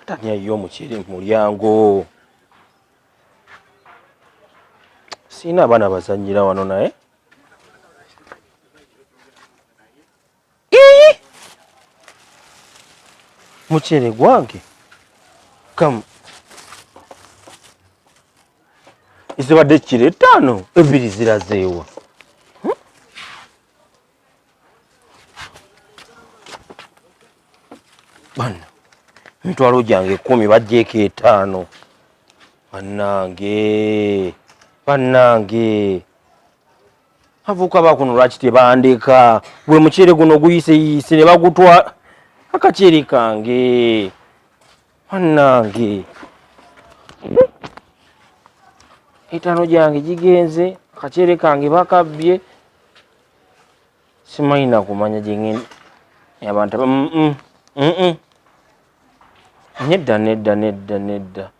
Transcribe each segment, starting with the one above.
Tani ayiye omuceere mu mulyango? Sirina abaana bazannyira wano naye. Muceere gwange kamu zibadde kiro etaano ebbiri zirazeewa. Bana emitwalo gyange 10 bajjeeko 5. Bannange, bannange, abavubuka bakuno lwaki tebandeka? Gwe muceere guno guyiseyise ne bagutwa akaceere kange. Bannange, 5 gyange gigenze, akaceere kange bakabbye. Simanyi nakumanya gye ngenda. Abantu nedda nedda nedda nedda,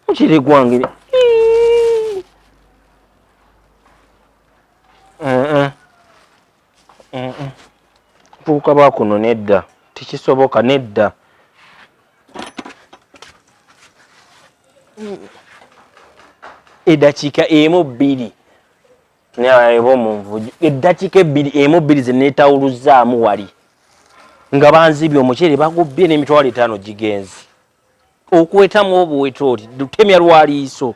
muceere gwange Abavubuka bakuno nedda, tekisoboka nedda. Eddakiika 1 2 naye omunvujo, eddakiika 2 1 2 ze neetawuluzzaamu wali nga banzibye omuceere bagubbye n'emitwalo 5 gigenze. Okwetamu obuweta oti lutemya lwaliiso.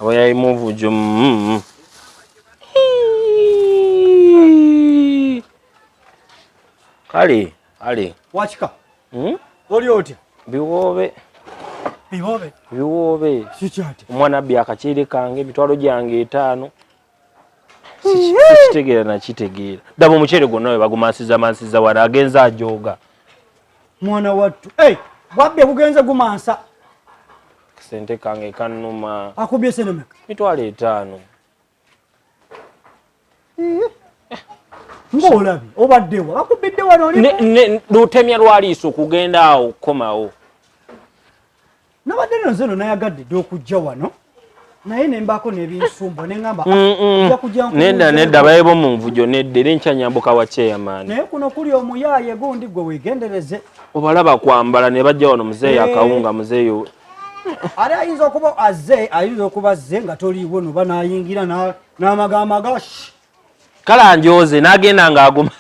Abayayi munvujo. Kale kale wakika oli otya? Biwoobe biwoobe biwoobe. Kikyate omwana abbi akaceere kange emitwalo gyange 5. Sikitegeera nakitegeera. Ddaba omuceere gwonna we bagumansiza mansiza wano agenze ajooga. Mwana wattu bwabbe bugenze gumansa. Sente kange kannuma. Akubye sente meka? Mitwalo 5. Ng'olabye obaddewa bakubidde wano oli lutemya lwaliiso okugenda awo okukomawo. Nabadde nno nze no nayagadde dda okujja wano naye ne mbaako n'ebinsumba ne ŋŋamba, nja kujja nkubuuzeeko. Nedda nedda, baye bo mu nvujo nedda, era enkya nyambuka wa chairman. Naye kuno kuli omuyaaye gundi gwe weegendereze. Obalaba kwambala ne bajja wano muzeeyi akawunga muzeeyi. Ate ayinza okuba azze, ayinza okuba azze nga toliiwo noba n'ayingira n'amagamba ga shh. Kale anjooze n'agenda ng'aguma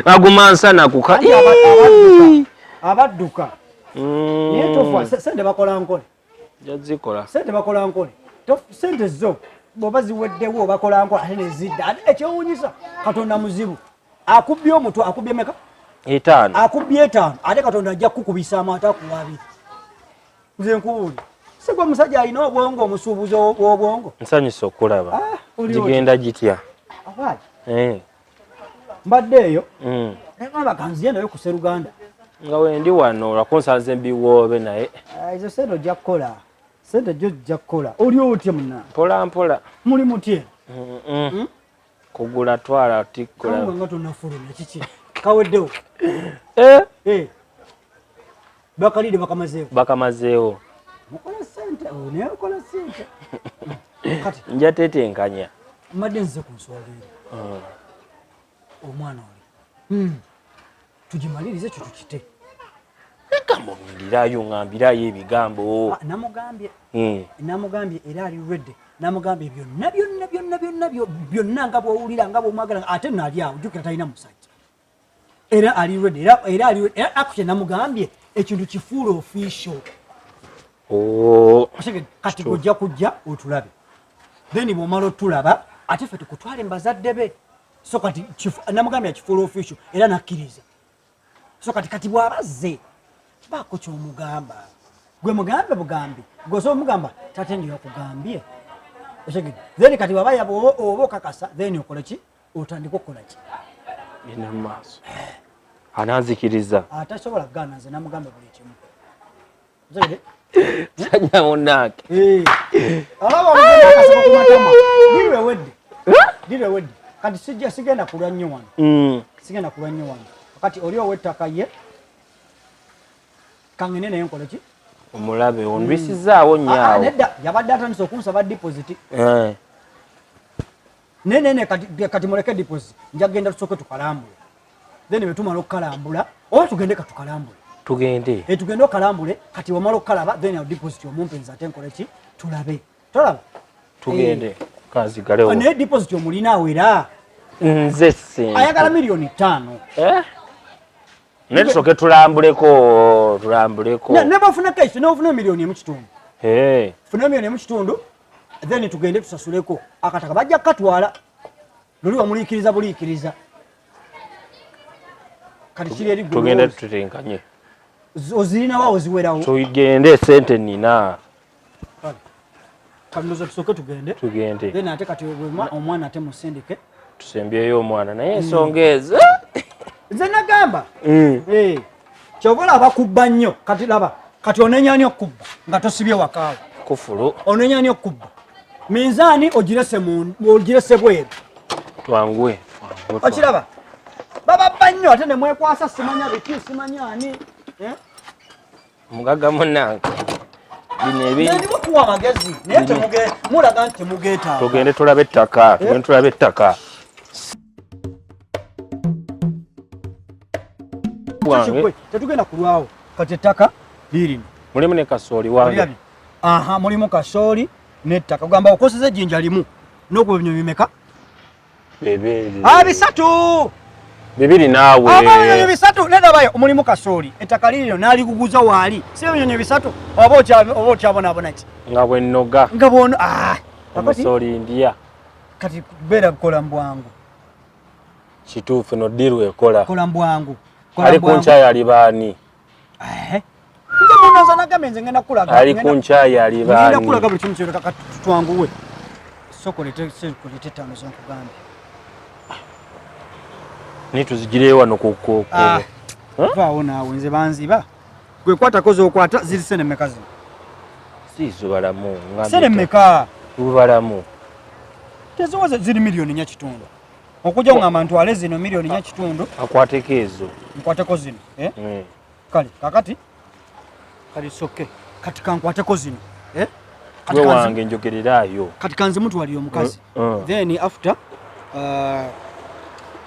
aguma nsana kuka. Anti abadduka. Naye tofa, sente bakola nkole. Jazikola. Sente bakola nkole. Sente zo bw'oba ziweddewo bakola nkole ate ne zidda. Ate ekyewuunyisa Katonda muzibu. Akubbye omutwe, akubbye meka? 5. Akubbye 5 ate Katonda ajja kukukubisaamu ate akuwa 2. Nze nkubuulira. Si gwe musajja alina obwongo, omusuubuzi w'obwongo. Nsanyusa okulaba. Gigenda gitya? Awaayi. Mbadde eyo. Naye kanziye nayo ku Sseruganda. Nga wendi wano lwakunsanze mbiwoobe naye. Ezo sente ojja kukola. Sente jo ojja kukola. Oli otya munna? Mpola mpola. Muli mutye? Kugula twala tikula. Kawunga nga tonnafulumya kiki? Kaweddewo. Bakalidde bakamazeewo. Bakamazeewo. Mukola ssente, naye okola ssente. Kati nja tetenkanya. Mbadde nzize ku nsonga eri. Omwana oli. Tugimalirize kyo tukite. Ebigambo ngirayo ngambirayo ebigambo. Namugambye. Namugambye era ali ready. Namugambye byonna byonna byonna byonna byonna nga bw'owulira nga bw'omwagala ate nno ali awo jjukira talina musajja. Era ali ready, era ali ready, era actually namugambye ekintu kifuule official. Kati ojja kujja otulabe. Then bw'omala otulaba ate ffe tukutwale mu bazadde be. So kati namugambye akifuule official era nakkiriza. So kati bw'aba azze baako ky'omugamba. Gwe mugambe bugambi. Gwe osobola omugamba tate ndi yakugambye. Otegedde? Then kati bw'aba yaba oba okakasa then okole ki? Otandike okukola ki? Genda mu maaso. Ananzikiriza. Atasobola kugaana nze namugamba buli kimu. Otegedde? Sanya munnange. Alaba olugendo akasaba ku matama. Diri ewedde. Diri ewedde. Kati sijja sigenda kulwa nnyo wano. Sigenda kulwa nnyo wano. Kati oli ow'ettaka ye kangende naye nkole ki? Omulabe ondwisizaawo nnyo awo. Nedda yabadde atandise okunsaba deposit. Nene kati muleke deposit. Nja kugenda tusooke tukalambule. Then bwe tumala okukalambula oba tugende katukalambule. Tugende. Eh, tugende okalambule kati wamala okukalaba then I'll deposit omumpe nze ate nkole ki tulabe. Tolaba? Tugende. Eh. Kanzigalewo. Naye deposit omulina awo era. Nze ssente. Ayagala 5 million. Eh? Naye tusooke tulambuleko tulambuleko. Ne bwofuna cash ne ofuna 1.5 million. Hey. Funa 1.5 million then tugende tusasuleko akataka bajja kukatwala. Luli wamuliikiriza buliikiriza. Kati kiri eri Tugende tutetenkanye. Ozirinawo oziwerawo. Tugende sente nina. Kati ndowooza tusooke tugende. Tugende. Then ate kati omwana ate musindike. Tusembyeyo omwana naye ensonga ezo. Nze nagamba. Eh. Kyova olaba kubba nnyo kati laba kati onenya ani okubba nga tosibye wakaawo. Kufulu. Onenya ani okubba. Minzaani ogirese mu ogirese bweru. Twanguwe. Okiraba? Bababba nnyo ate ne mwekwasa simanya biki simanya ani. Eh? Mugagga munnange. Bino ebintu. Ndi mukuwa amagezi naye temuge mulaga nti temugeetaaga. Tugende tulabe ettaka. Tugende tulabe ettaka. Kikwe tetugenda kulwawo kati ettaka liirino. Mulimu ne kasooli wange. Olirabye? Aha, mulimu kasooli n'ettaka. Ogamba okozesa ejjinja limu n'okuba ebinyonyi bimeka? Bibiri. Ah, bisatu. Bibiri naawe. Aba ebinyonyi bisatu nedabayo mulimu kasooli ettaka liirino n'aliguguza waali si ebinyonyi bisatu oba oba okyabonaabona ki? Nga bwe nnoga. Nga bw'ono ah Omusooli ndya. Kati beera kola mu bwangu. Kituufu no deal ekola. Kola mu bwangu. Ali ku nkyayi ali baani? Eh. Nze munoza nagambye nze ngenda kulaga. Ali ku nkyayi ali baani? Ngenda kulaga buli kimu kyoleka kati twanguwe. Soko lete soko lete tano zenkugambye. Naye tuzigireyo wano ku ku Ah. Vaawo naawe nze banziba. Gwe kwatako z'okwata ziri sente mmeka zino? Siizo balamu. Sente mmeka? Balamu. Teziweze ziri 4.5 million. Okujja ngamba ntwale zino 4.5 million. Akwateko ezo. Nkwateko zino. Eh? Mm. Kale kakati kali soke kati kankwateko zino. Eh? Gwe wange njogererayo. Kati kanze mutwalire omukazi. Then after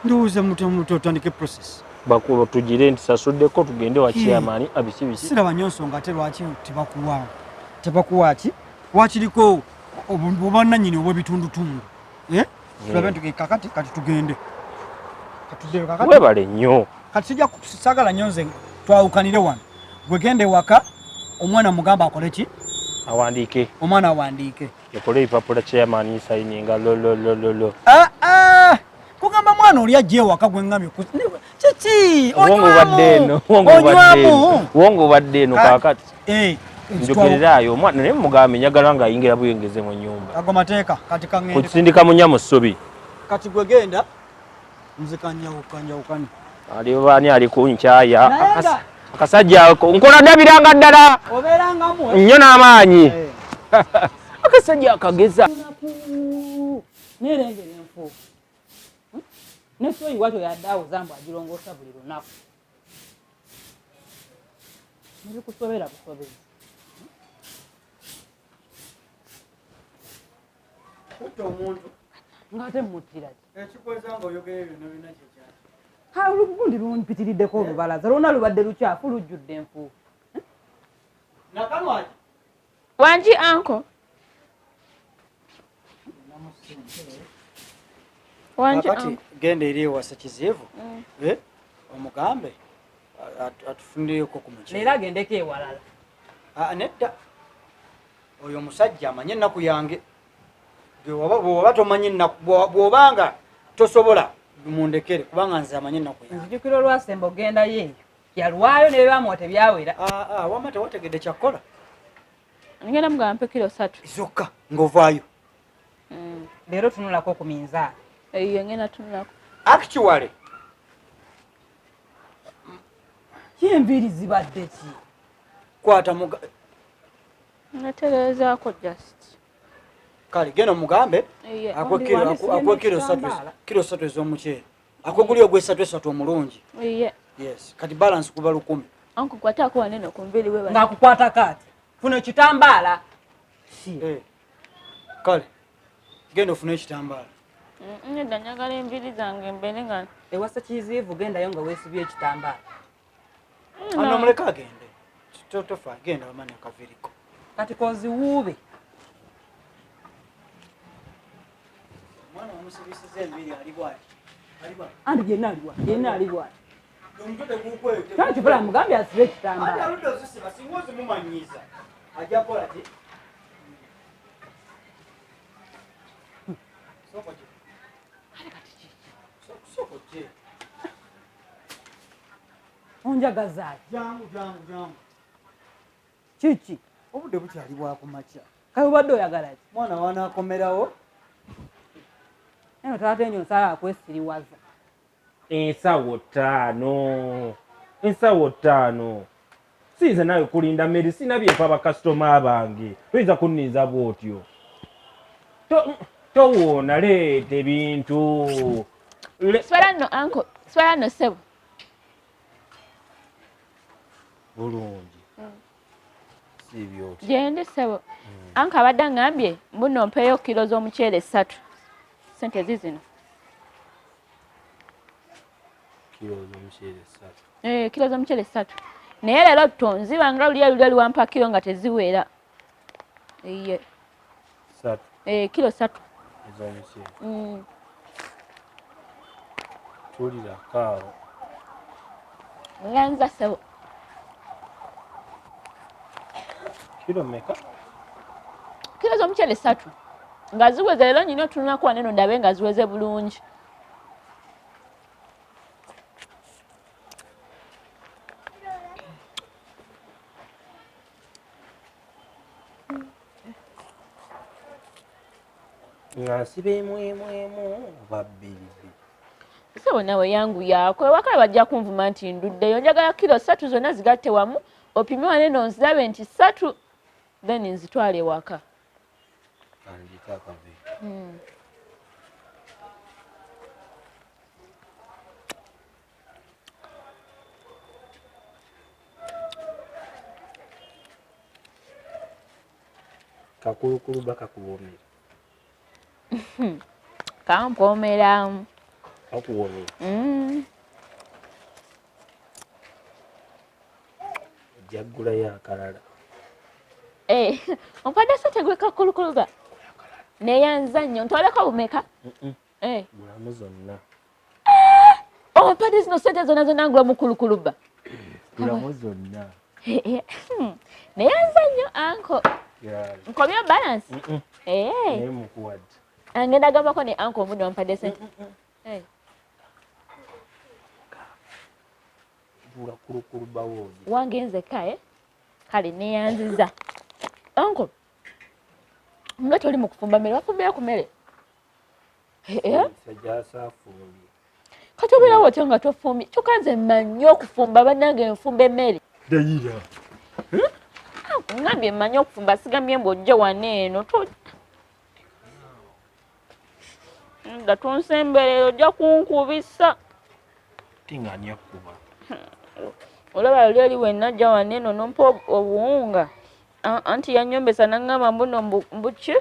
ndowooza muto otandike process. Bakuba tugire nti sasuddeko tugende wa chairman abiki biki. Siraba nnyo nsonga ate lwaki tebakuwa tebakuwa ki wakiriko obwannannyini obw'ebitundutundu. Eh? Tulabe nti kakati kati tugende. Katuddeyo kakati. Webale nnyo. Kati sijja saagala nnyo nze twawukanire wano. Gwe genda ewaka omwana mugamba akole ki? Awandiike. Omwana awandiike. Ekole ebipapula chairman sayininga lo lo lo lo lo. Ah ah! Kugamba mwana oli ajja ewaka gwe ŋŋambye kiki? Obwongo bubadde eno. Onywamu. Obwongo bubadde eno kaakati. Eh. Njogererayo omwana naye mugambe njagala ng'ayingira buyingize mu nnyumba. Ago mateeka kati kaŋŋende. Kusindika munya mu ssubi. Kati gwe genda nze kanjawukane. Ali baani ali ku nkyaya. Akasajja ako nkola ndabiranga ddala. Obeerangamu. Nnyo n'amaanyi. Akasajja akageza. Neerengera enfuufu ne soyi watyo yadde awoza mbu agirongoosa buli lunaku nebikusobera busobezi. Kutta omuntu. Ng'ate muttira ki? Ekikweza ng'oyogera byonna byonna kyekyaki. Ha, olugundi lumpitiriddeko olubalaza lwonna lubadde lukyafu lujjudde enfuufu. Nakanwaki? Wangi uncle. Wangi Kakati uncle. Genda eri ewasa Kizivu. Eh? Omugambe atufunireko ku mukyere. Leero agendeko ewalala. Ah, nedda. Oyo omusajja amanye ennaku yange. Bw'oba tomanyi ennaku, bw'obanga tosobola mundekere kubanga nze amanye ennaku yange. Nzijukira olwasemba ogendayo eyo. Yalwayo ne bamuwa tebyawera. Ah, ah, wamma tewategedde kyakukola. Ngenda mugamba mpe 3 kilo. Zokka ng'ovaayo. Leero tunulako ku minzaani. Eyo ngenda tunulako. Actually. Ki enviiri zibadde ki? Kwata muga. Natereezaako just. Kale genda omugambe Iye. akwe Wandi- kilo wandi akwe sigenda kilo satu ekitambaala. 3 kilo ez'omuceere. Akwe guli ogw'esatu esatu omulungi. Iye. Yes. Kati balance kuba 1,000. Uncle kwataako wanene ku nviiri we bali. Ng'akukwatako ati. Funa ekitambaala. Eh. Kale genda ofune ekitambaala. Nedda njagala enviiri zange mbeere nga Ewa Ssekiziyivu gendayo nga weesibye ekitambaala. Ano muleke agende. Tofa genda wamanya akaviiriko. Kati koziwuube. Omwana wamusibisiza enviiri ali bwati. Ali bwati. Anti yenna ali bwati. Yenna ali bwati. Omutwe tegukwete. Kale kifula mugambye asibe ekitambaala. Anti aludde ozisiba singa ozimumanyiiza. Ajja kukola ki? Sooka ki? Kale kati kiki? Sooka ki? Onjagaza ki? Jangu, jangu, jangu. Kiki? Obudde bukyali bwa kumakya. Kale obadde oyagala ki? Mwana wanaakomerawo. Eno taata enyo nsala akwesiriwaza. Ensawo ttaano. Ensawo ttaano. Siyinza nawe kulinda mmere, sirina bye mpa bakasitoma bange. Toyinza kunninza bw'otyo. Towoona, leeta ebintu. Swala nno anko, swala nno ssebo. Bulungi. Siibye otya? Gyendi ssebo. Anko abadde aŋŋambye mbu nno mpeeyo kilo z'omuceere ssatu. Ssente ziizino. Kilo z'omuceere ssatu. Kilo z'omuceere ssatu. Naye leero tonziba nga luli luli wampa kilo nga teziwera. Iye. Ssatu. Kilo ssatu. Ez'omuceere. Tulirako awo. Nganza ssebo. Kilo mmeka? Kilo z'omuceere ssatu. Nga ziweze leero nnina otunulako wano eno ndabe nga ziweze bulungi. Nga nsiba emu emu emu oba bbiri bbiri. Ssebo nawe yanguyaako, ewaka bajja kunvuma nti nduddeyo. Njagala kilo ssatu zonna zigatte wamu, opime wano eno nzirabe nti ssatu, then nzitwale ewaka. Andika akaveera. Kakulukulu bakakuwoomera. Kampoomera. Kakuwoomera. Ojja kugulayo akalala. Ompadde ssente gwe kakulukuluga. Neeyanza nnyo, ntwaleko bumeka? Gulamu zonna. Ompadde zino ssente zonna zonna ngula mukulukuluba. Gulamu zonna. Neeyanza nnyo anko. Nkobye balance? Naye mukuwadde. Ngenda gambako ne anko omundi wampadde ssente. Gula kulukuluba woodi. Wange nzekka, Kale neeyanziza. Anko, nga toli mu kufumba mmere, wafumbira ku mmere? Kati obeerawo otyo nga tofumbye? Kyokka nze mmanyi okufumba, bannange nfumba emmere. Dayira. Ngambye mmanyi okufumba, sigambye mbu ojje wano eno. Nga tonsemberera ojja kunkubisa. Tinga ani akukuba? Olaba luli eri we najja wano eno nompa obuwunga. Anti yannyombesa n'aŋŋamba mbu nno mbu ki?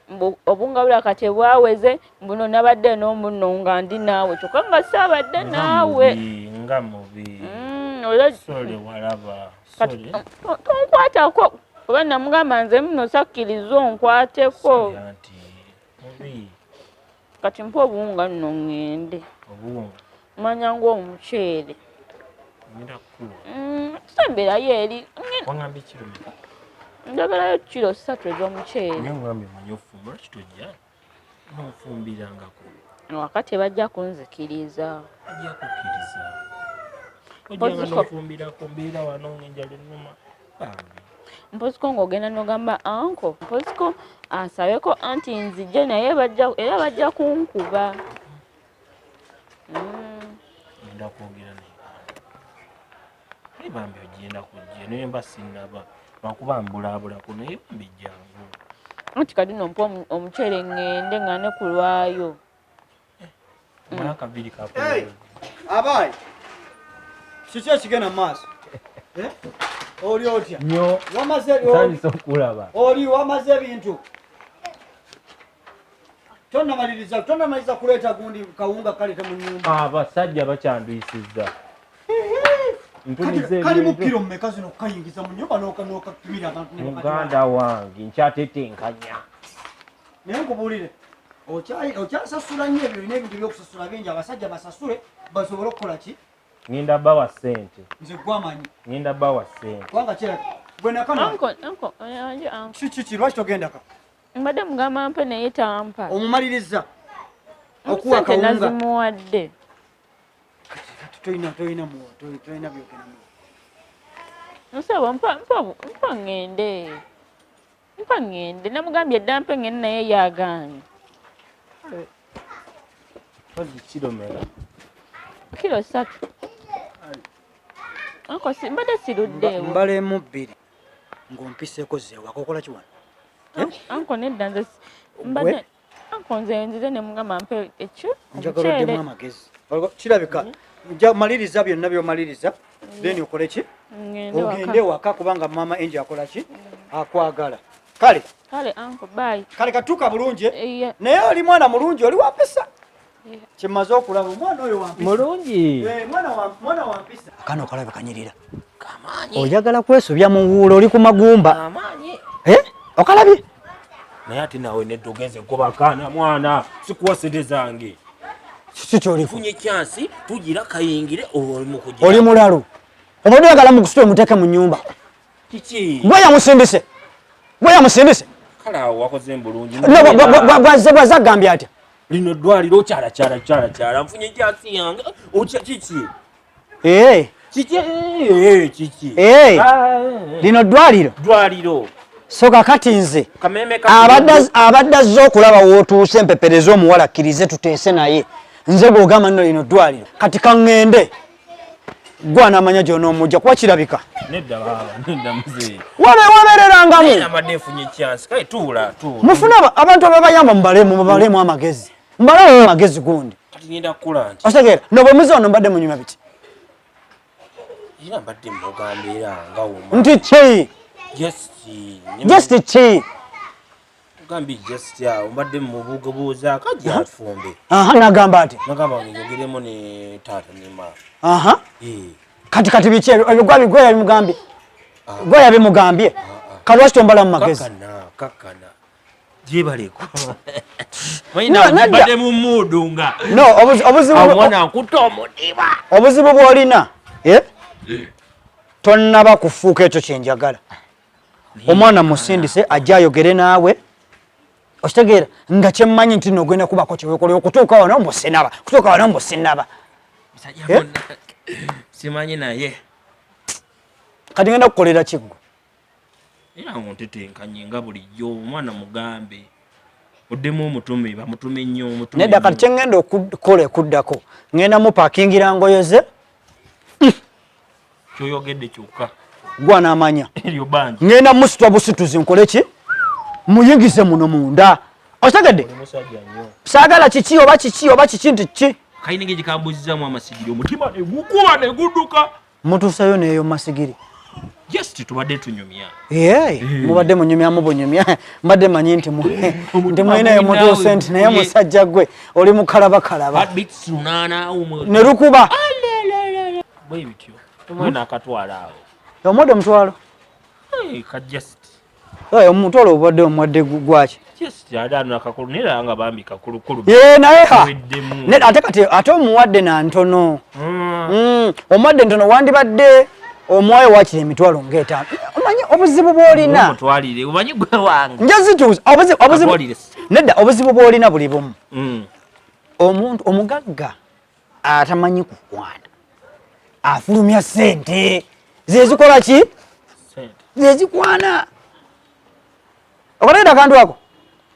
Mbu obuwunga bulabika tebwaweze, mbu nno nabadde eno mbu nno nga ndi naawe. Kyokka nga saabadde naawe. Nga mubi. Sole walaba. Kati tonkwatako. Oba namugamba nze nno sakkiriza onkwateko. Anti mubi. Kati mpa obuwunga nno ŋŋende. Obuwunga? Manya ng'omuceere. Ngenda kukuwa. Semberayo eri. Wangambye kiro mmeka? Njagalayo kiro ssatu ez'omuceere. Naye ngambye mmanyi okufumba, lwaki tojja n'ofumbirangako? Waka tebajja kunzikiriza. Bajja kukkiriza. Ojjanga n'ofumbirako, mbeera wano ng'enjala ennuma. Bambi. Mpoziko ng'ogenda n'ogamba anko, mpoziko asabeko anti nzije naye era bajja kunkuba. Ngenda kwogera naye. Naye bambi ogenda kujja, naye mba sinnaba. Lwakuba mbulaabulako naye bambi jjangu. Anti kati nno mpa omuceere ŋŋende nga ne kulwayo. Mala akabiri kakulwayo. Abayi, kiki ekigenda mu maaso? Oli otya? Nnyo. Wamaze Nsanyuse okulaba. Oli wamaze ebintu. Tonamaliriza, tonamaliriza kuleeta gundi kawunga kaleta mu nyumba. Abasajja bakyanduyisizza. Ntumiza Kali mu ebintu. kiro mmeka zino okukayingiza mu nyumba n'okapimira abantu ne bakatwala? Muganda wange nkyatetenkanya. Naye nkubuulire, okyasasula nnyo ebyo, olina ebintu by'okusasula bingi, abasajja basasule basobole okukola ki? Ngenda bawa ssente. Nze gwamanyi. Ngenda bawa ssente. Kubanga kiraka gwe nakano. Uncle, uncle, oyo uncle. Ki ki ki lwaki togendaka? Mbadde mugamba mpe naye tampa. Omumaliriza okuwa Sente kawunga. nazimuwadde. Kati toyina muwa, toyina byogenda muwa. Nsaba mpa mpa mpa ŋŋende. Mpa ŋŋende. Namugambye dda mpe ŋŋende naye yagaanye. Mpozzi kiro mmeka? Kiro 3. Uncle, mbadde siruddeewo. Mbalemu 2 ng'ompiseeko zeewaka okola ki wano? Uncle nedda nze mbadde uncle nze nzize ne mugamba mpe ekyo Njagala omuceere. oddemu amagezi. Kirabika nja maliriza byonna by'omaliriza, then okole ki? Ŋŋende waka. Ogende waka kubanga maama Angel akola ki? Akwagala. Kale. Kale uncle, bye. Kale katuuka bulungi. Yeah. Naye oli mwana mulungi, oli wa mpisa. Yeah. Kyemmaze okulaba omwana oyo wa mpisa. Mulungi. Mwana wa mpisa. Akana okalabe kanyirira. Oyagala kwesobya mu wuulo oli ku magumba. Amaanyi. Okalabye? Naye ate naawe nedda ogenze goba kaana mwana, sikuwa ssente zange. Kiki ky'oliko? Funye chance tugira kayingire oli mu kugira. Oli mulalu. Obadde oyagala mukusitule omuteeke mu nnyumba. Kiki? Gwe yamusindise. Gwe yamusindise. Kale awo wakoze bulungi. No, bwazze agambye atya? Lino ddwaliro okyala kyala kyala kyala nfunye chance yange. Okya kiki? Kiki? Kiki? Lino ddwaliro. Ddwaliro. So kakati nze Kameme abadde azze okulaba w'otuuse empepereze omuwala akkirize tuteese naye. Nze bw'ogamba nno lino ddwaliro. Kati kaŋŋende. Gwe anaamanya gy'onoomujja kuba kirabika. Nedda baaba, nedda muzeeyi. Wabeererangamu. Abadde nfunye chance. Kale tuula, tuula. Mufune abantu ababayamba mubalemu amagezi. Mubalemu amagezi gundi. Kati ngenda kukola nti. Otegeera, no bwe muze ono mbadde munyuma biki? Era mbadde mugamba era nga woma. Nti ki? Just. Just ki? Gambye just awo mbadde mubuugabuuza kajja atufumbe. Aha, nagamba ati. Nagamba njogeremu ne taata ne maama. Aha. Kati biki ebyo gwe yabimugambye? Gwe yabimugambye? Kati lwaki tombala mu magezi? Kakkana. Gyebaleko. Mbadde mu muudu nga. No, obuzibu omwana nkutte omudiba. Obuzibu bw'olina, tonnaba kufuuka ekyo kye njagala. Omwana musindise ajje ayogere naawe. Okitegeera nga kyemmanyi nti nno ogenda kubako kye weekolera okutuuka wano mbu sinaba, kutuuka wano mbu sinaba. Simanyi naye. Kati ngenda kukolera ki ggwe? Era ntetenkanye nga bulijjo omwana mugambe. Oddemu omutume, bamutume nnyo, omutume. Nedda kati kye ngenda okukola ekuddako, ngenda mupaakingira ngoye ze. Ky'oyogedde kyokka. Gwe anaamanya. Eryo bbanja. Ngenda musitwa busituzi nkole ki? Muyingize muno munda. Okitegedde? Oli musajja nnyo. Saagala kiki oba kiki oba kiki nti ki? Kalina engeri gye kambuuzizaamu amasigiri omutima ne gukuba ne gudduka. Mutuuseyo n'eyo masigiri. Just tubadde tunyumya. Mubadde munyumyamu bunyumya. Mbadde manyi nti mulinayo mutuuse nti naye musajja gwe oli mukalabakalaba. Heartbeats 8 Ne lukuba. Bwe bityo. Omwana akatwala awo. Omwadde omutwalo? Ka just. Omutwalo obadde omwadde gwaki? Just ate ano akakulu naye nga bambi kakulukulu. Naye ha. Ate kati ate omuwadde na ntono. Omuwadde ntono wandibadde omwoyo wakiri emitwalo ng'etaano. Omanyi obuzibu bw'olina. Omutwalire, omanyi gwe wange. Nja zituusa. Obuzibu. Nedda obuzibu bw'olina buli bumu. Omuntu omugagga atamanyi kukwana afulumya ssente ze zikola ki? Ze zikwana. Okolera akantu ako.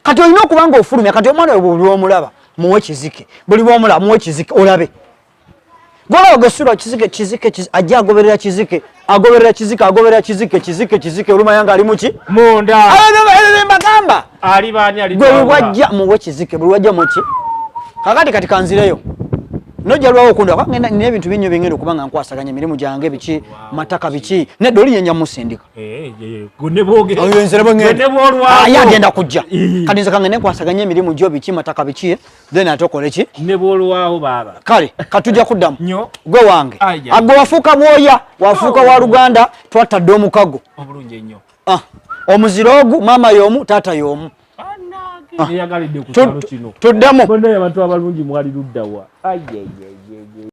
Kati olina okuba ng'ofulumya kati omwana oyo buli lw'omulaba muwe kizike, buli lw'omulaba muwe kizike olabe. Gw'olaba gw'osuula kizike, kizike, kizike, ajja agoberera kizike, agoberera kizike, agoberera kizike, kizike, kizike, olumanya ng'ali mu ki? Munda. Ebyo mbagamba. Ali baani ali Gwe buli lw'ajja muwe kizike, buli lw'ajja mu ki? Kaakati kati kanzireyo. Nojja lwawo okundaba kuba ngenda nina ebintu bingi byengenda okuba nga nkwasaganya emirimu gyange biki mataka biki nedda oli yenja musindika. Eh, eh, gwe bwogera. Oyo nze ne Gwe ne bw'olwawo. Ah, ye agenda kujja. Eh. Kati nze kangende nkwasaganya emirimu gyo biki mataka biki then ate okole ki? Ne bw'olwawo baaba. Kale katujja kuddamu. Nnyo. Gwe wange. Aya. Agwe wafuuka bwoya, wafuuka wa luganda, twatadde omukago. Obulungi ennyo. Ah, omuziro ogu maama y'omu taata y'omu. Neyagalidde ku kyalo kino. Tuddemu. Bonna abantu abalungi mwali ludda wa? Ayayayayaya.